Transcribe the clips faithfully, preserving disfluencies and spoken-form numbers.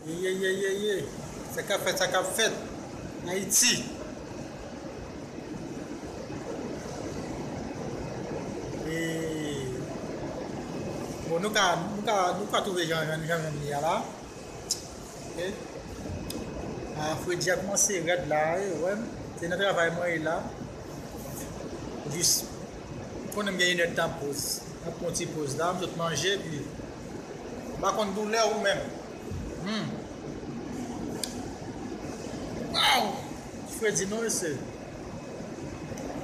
Ye, ye, ye, ye. Sa k ap fèt, sa k ap fèt. Ayiti. E, bon, nou ka, nou ka, nou ka twouve jan, jan, jan, jan li a la. Ok. A, fredi a kòmanse rèd la, wi, wè. Se nan travay mwen ye la. Jis, konnen m gen inèdtan poz. M ap pran ti poz la, m sot manje, epi m pa konn doulè ou menm. Hmm. Waw! Fredi non, mesye.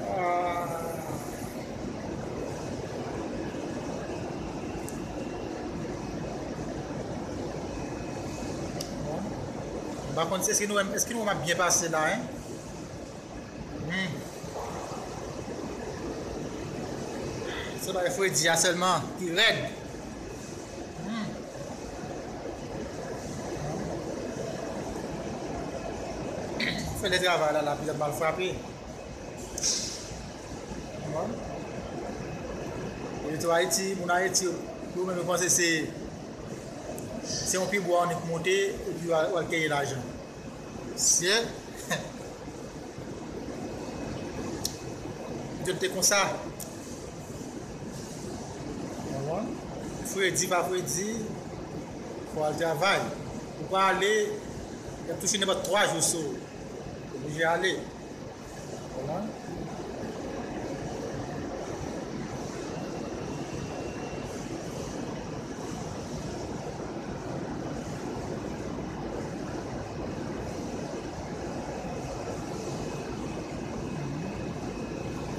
Ah. Bon. M pa konn si, èske nou, èske nou wè m ap byen pase la, en? Hmm. Se pa fredi a sèlman ki rèd. Hmm. Fè lè travay la, la, pi l ap mal frape. Bon. E tou Ayiti, moun Ayiti, yo menm yo panse se, se yon pibwa ou annik monte, epi w al, w al kenyen lajan. Se Yo te konsa. Konprann? Fredi pa fredi, fò al travay. Ou pa ale, y ap touche nenpòt twa jou sou ou. Oblije ale. Konprann?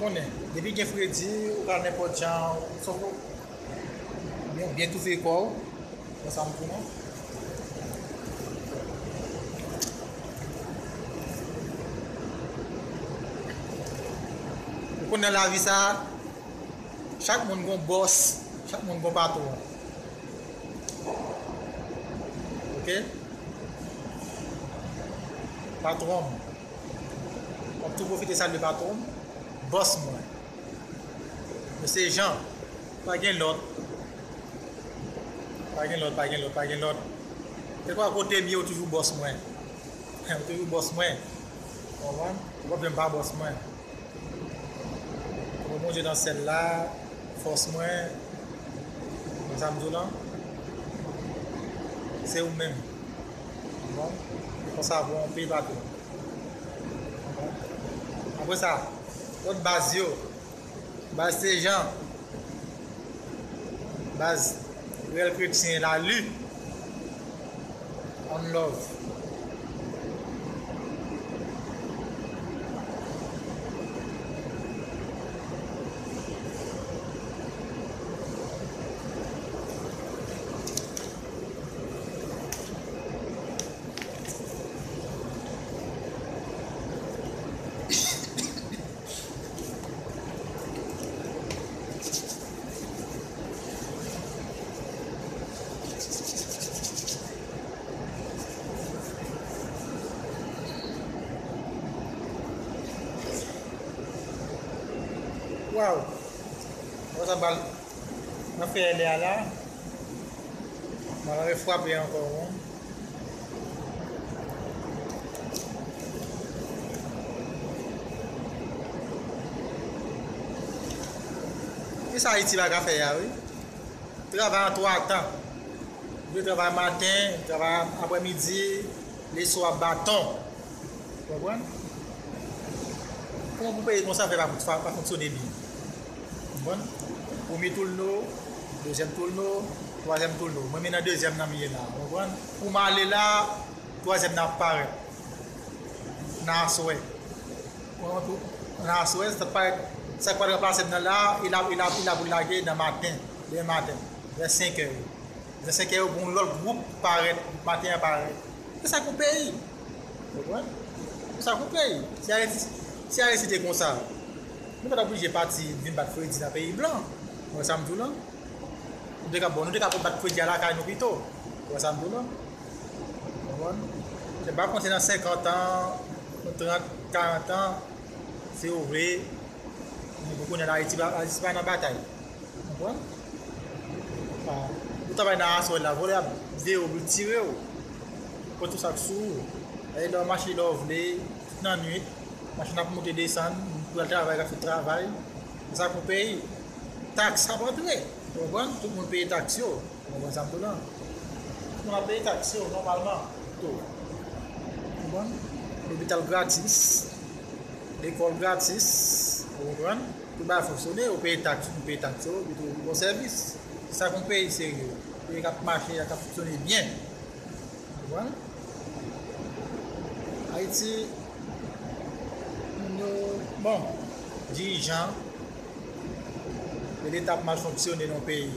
Konnen, depi gen fredi, ou ka nenpòt jan, ou sòf ou byen, byen toufe kò w. Wè sa m di w la? Ou konn nan lavi sa, chak moun gon bòs, chak moun gon patwon. Ok? Patwon m. M ap tou pwofite salye patwon m, bòs mwen. Mesye Jan, pa gen lòt. Pa gen lòt, pa gen lòt, pa gen lòt. Kèlkeswa kote m ye, ou toujou bòs mwen. Ou toujou bòs mwen. Ou konprann? Ou p ap janm pa bòs mwen. Ou Bondye nan syèl la, fòs mwen, konn sa m di w lan, se ou menm. Ou konprann? Konsa pou yon peyi pa tou. Apre sa, lòt baz yo, baz se Jan, baz reyèl kretyen, lali, one love. Waw! Wè sa bal nan fè lè a la. Bal la refrape ankò, wi. Kisa Ayiti pa ka fè a, wi? Travay an twa tan. Ou dwe travay maten, travay aprèmidi, leswa baton. Ou konprann? Kòman pou peyi konsa fè pa, pa, pa fonksyone byen? Ou konprann? Premye toulno, dezyèm toulno, twazyèm toulno. Mwen menm nan dezyèm nan m ye la. Ou konprann? Pou m ale la, twazyèm nan ap parèt. Nan aswè. Ou konprann? Nan aswè, sa k parèt, sa k pral ranplase m nan la, e la, e la, e la pou l lage nan maten, demen maten, vè senkè. Vè senkè yo, pou yon lòt gwoup parèt, maten an parèt. Se sa k pou peyi. Ou konprann? Se sa k pou peyi. Si Ayiti, si Ayiti te konsa, nou pa t oblije pati vin bat fredi nan peyi blan. Ou wè sa m di w lan? Nou te ka, bon, nou te ka bat fredi a lakay nou pito. Ou wè sa m di w lan? Ou konprann? Se pa konte nan senkant an, nan trant, karant an, se yo vre. Men pou kounye a la, Ayiti pa, Ayiti pa nan batay. Ou konprann? Ah, ou travay nan aswè la, vòlè ap veye w, pou l tire w. Pote yon sak sou ou. E lè w mache lè w vle, tout nan nwit, machin ap monte desann, pou al travay, al fè travay. Sa pou peyi. Taks ap antre. Ou konprann? Tout moun peye taks yo. Ou konprann sa m di w lan? Tout moun ap peye taks yo, nòmalman. Tou. Ou konprann? Lopital gratis. Lekòl gratis. Ou konprann? Tout bagay fonksyone, ou peye taks, ou peye taks yo, epi tou, ou bon sèvis. Se sa k yon peyi serye. Peyi k ap mache, k ap fonksyone byen. Ou konprann? Ayiti, nou, bon, dirijan, e Leta ap mal fonksyone nan peyi.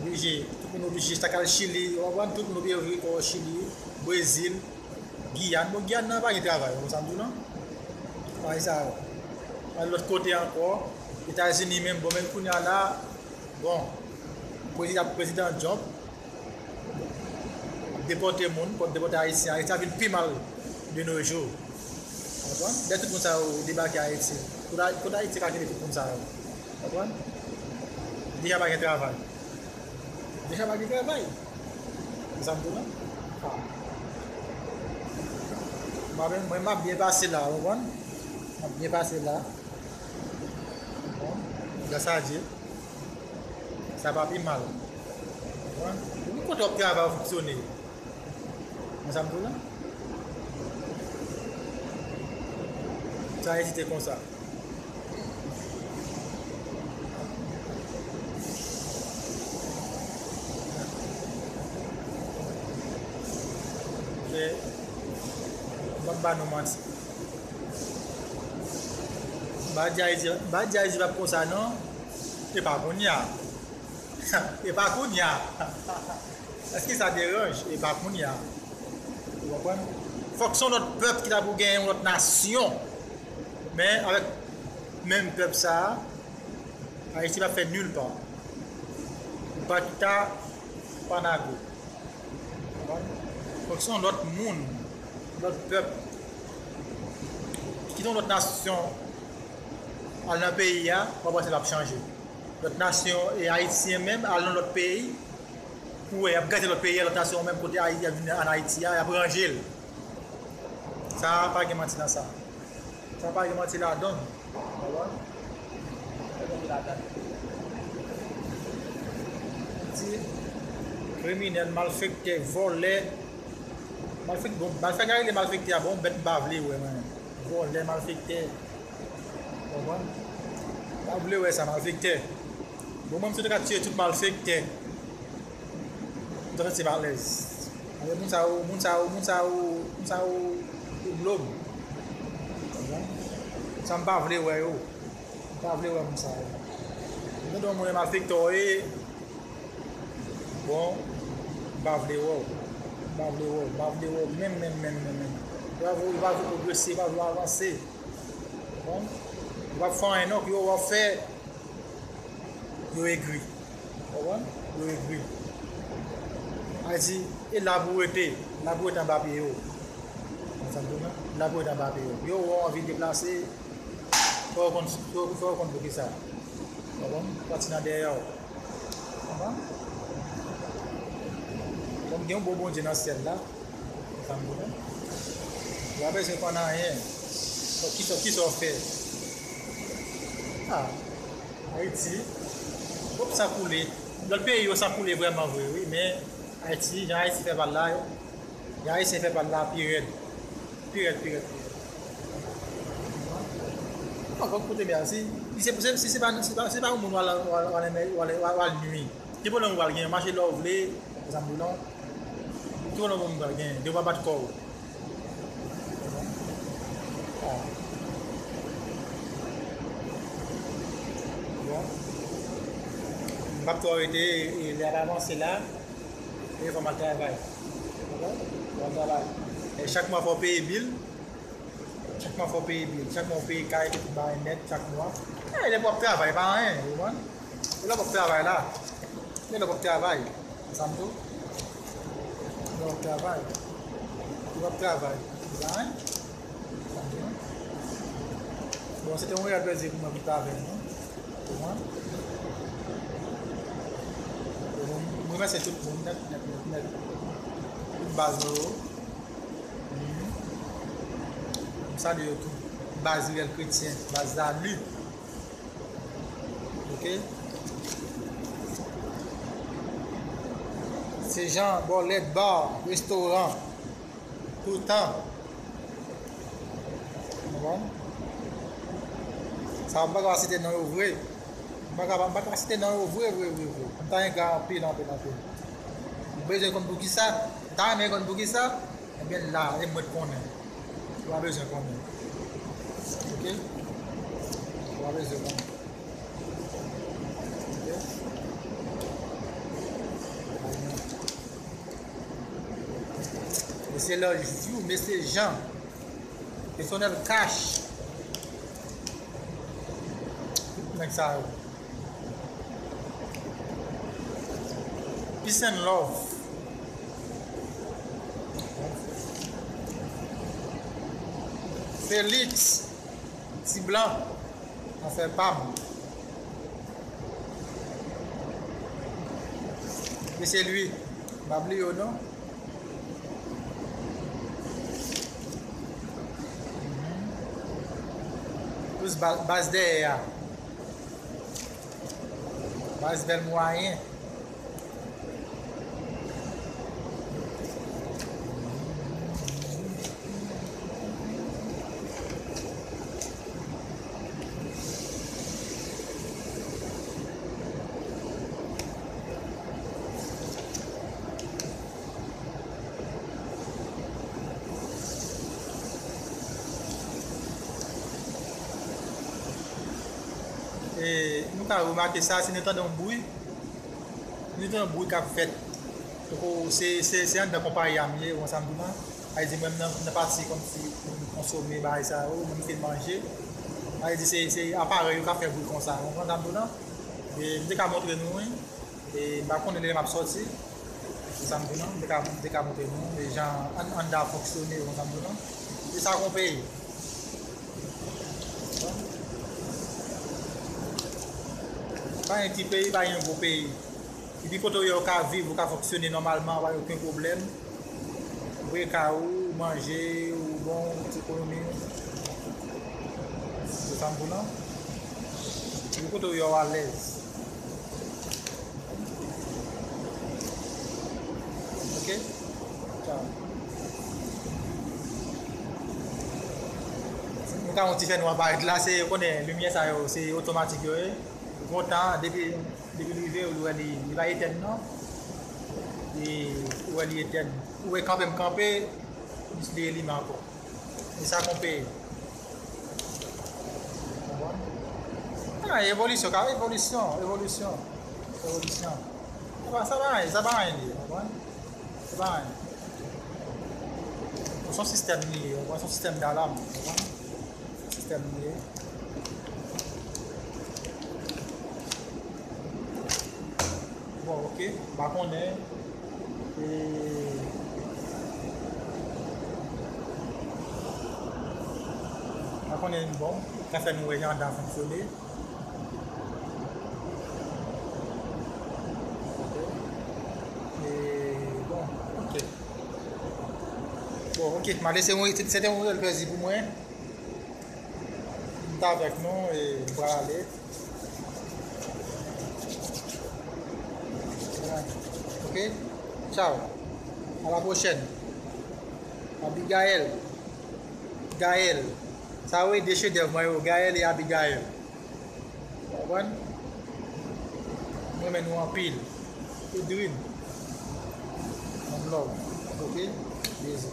Oblije, tout moun oblije chita al Chili, ou konprann? Tout moun oblije vire kò yo Chili, Brezil, Giyàn. Bon, Giyàn nan pa gen travay, ou konn sa m di w lan? Bagay sa yo. Al lòt kote ankò, Etazini menm, bon, men kounye a la, bon, prezidan, prezidan Trump, depòte moun, kòm depòte Ayisyen. Ayiti ap vin pi mal de nos jours. Konprann? Lè tout moun sa yo debake Ayiti. Kot Ay-, kot Ayiti ka kenbe tout moun sa yo? Konprann? Deja pa gen travay. Deja pa gen travay. Sa m di w lan? Ah. Mwen, mwen, m ap byen pase la, ou konprann? M ap byen pase la. Bon, gras a Dye. Sa pa pi mal. Ou konprann? Ou konn kote w ap travay, w fonksyone. Men sa m di w lan? Sa Ayiti te konsa. Men, m p ap ba nou manti. M pa di Ayiti, m pa di Ayiti p ap konsa non. E pa kounye a. E pa kounye a. Èske sa deranje? E pa kounye a. Ou konprann? Fòk se yon lòt pèp ki ta pou genyen yon lòt nasyon. Men avèk menm pèp sa a, Ayiti p ap fè nil pa. Ou pa kita, pa nago. Ou konprann? Fòk se yon lòt moun, lòt pèp, kite yon lòt nasyon al nan peyi a, w ap wè si l ap chanje. Lòt nasyon, e Ayisyen menm, al nan lòt peyi, ou wè, y ap gate lòt peyi a, lòt nasyon menm kote Ayiti ap vin ann Ayiti a, y ap ranje l. Sa pa gen manti nan sa. Sa pa gen manti ladan l. Ou konprann? Ti kriminèl, malfektè, vòlè. Malfek-, bon, malfektè, malfektè a bon, bèt m pa vle wè mwen. Vòlè, malfektè. Konprann? Pa vle wè sa, malfektè. Bon, mwen, m sou te ka tiye tout malfektè. M ta santi m alèz. Avèk moun sa yo, moun sa yo, moun sa yo, moun sa yo, yo dlo m. Konprann? Sa m pa vle wè yo. M pa vle wè moun sa yo. M tande yon moun e malfektè w ye. Bon, m pa vle wè w. M pa vle wè w. M pa vle wè w menm, menm, menm, menm, menm. Yo pa vle, yo pa vle pwogrese, yo pa vle w avanse. Bon, yo p ap fè anyen non, yo wè w fè, yo egri. Konprann? Yo egri. Sa vle di, e la pou w rete, la pou w rete anba pye yo. Konprann sa m di w lan? La pou w rete anba pye yo. Yo wè w anvi deplase, fò yo konn, fò, fò yo konn poukisa. Konprann? Pati nan dèyè w. Konprann? Kòm gen yon bon Bondye nan syèl la, sa m di w lan, yo pa bezwen konn anyen. Fò kisa, kisa w fè? Ah, Ayiti, twòp san koule. Lòt peyi yo san koule vrèman vre, wi, men Ayiti, jan Ayiti fè pa l la, jan Ayisyen fè pa l la pi rèd. Pi rèd, pi rèd, pi rèd. Non, fòk koute byen. Si, si se, se, si se pa, se pa, se pa yon moun w al, w al, w al, w al, w al, w al nwi. Ki pwoblèm ou pral gen? Mache lè w vle, sa m di w lan. Ki pwoblèm ou pral gen? Depi w pa bat kò w. Bon. M p ap twò rete, e, lè ap avanse la. E fò m al travay. Fò m al travay. E chak mwa fò w peye bil. Chak mwa fò w peye bil. Chak mwa w peye kay, tout bagay nèt, chak mwa. E lè w ap travay, pa anyen, ou konprann? E lè w ap travay la. E lè w ap travay. Sa m di w? Lè w ap travay. Lè w ap travay. Ou konprann? Bon, se te yon reyèl plezi pou mwen pou travay, non? Ou konprann? Bon, mwen remèsye tout moun nèt, nèt, nèt, nèt. Baz nou yo. Mhm. M salye yo tou. Baz Reyèl Kretyen, baz Zali. Ok? Se Jan Bòlèt Bar, restoran. Toutan. Bon. Sa, m pa ka site non yo vre. M pa ka, m pa ka site non yo vre, vre, vre, vre. M ta engra anpil, anpil, anpil. Ou bezwen konn poukisa? Ou ta renmen konn poukisa? Ebyen, la, e mwen k konnen. Ou pa bezwen konnen. Ok? Ou pa bezwen konnen. Ok? Mesye Lòj Vyou, Mesye Jan, Pèsonèl Cash, tout nèg sa yo. Peace and love. Felix, Ti Blan, afè pa m. Mesye Lwi, m pa bliye w non. Plis ba-, baz dèyè a. Baz bèl mwayen. E, nou ka remake sa, si nou tande yon bri, nou tande yon bri k ap fèt. Tankou se, se, se anndan konpayi a m ye, ou konn sa m di w lan. Sa vle di mwen, m nan, m nan pati kòmsi pou m konsome bagay sa yo, mwen m fin manje. Sa vle di se, se aparèy yo k ap fè bri konsa, ou konprann sa m di w lan? E m te ka montre nou, wi. E m pa konnen lè m ap sòti. Se sa m di w lan, m te ka, m te ka montre nou, e jan ann-, anndan ap fonksyone, ou konn sa m di w lan. E sa k yon peyi. Pa gen ti peyi, pa gen gwo peyi. Epi kote w ye, ou ka viv, ou ka fonksyone nòmalman, pa gen okenn pwoblèm. Ou gen kay ou, ou manje, ou bon, ou ti ekonomi. Se sa m di w lan. Epi kote w ye, ou alèz. Ok? Tchaw. Nou ka yon ti fè nwa parèt la, se, ou konnen, limyè sa yo, se otomatik yo ye. Gon tan, depi, depi l rive, ou wè li, li pa etèn non. E ou wè li etèn. Ou wè kanpe m kanpe, li elimen ankò. E sa k yon peyi. Konprann? Ah, evolisyon, ka evolisyon, evolisyon, evolisyon. Sa pa, sa pa anyen, sa pa anyen li ye, konprann? Sa pa anyen. Se yon sistèm li ye, konprann? Se yon sistèm dalam, konprann? Sistèm li ye. Bon, ok, m pa konnen. E, m pa konnen, bon, sa fè nou wè jan anndan fonksyone. Ok. E, bon, ok. Bon, ok, m a lese mwen, se, se te yon reyèl plezi pou mwen. M t avèk nou e m pral ale. Ok? Tchaw. A la pwochèn. Abigaël. Gaël. Sa yo e de chedèv mwen yo, Gaël e Abigaël. Konprann? Mwen renmen nou anpil. Edwin. One love. Ok? Bezi.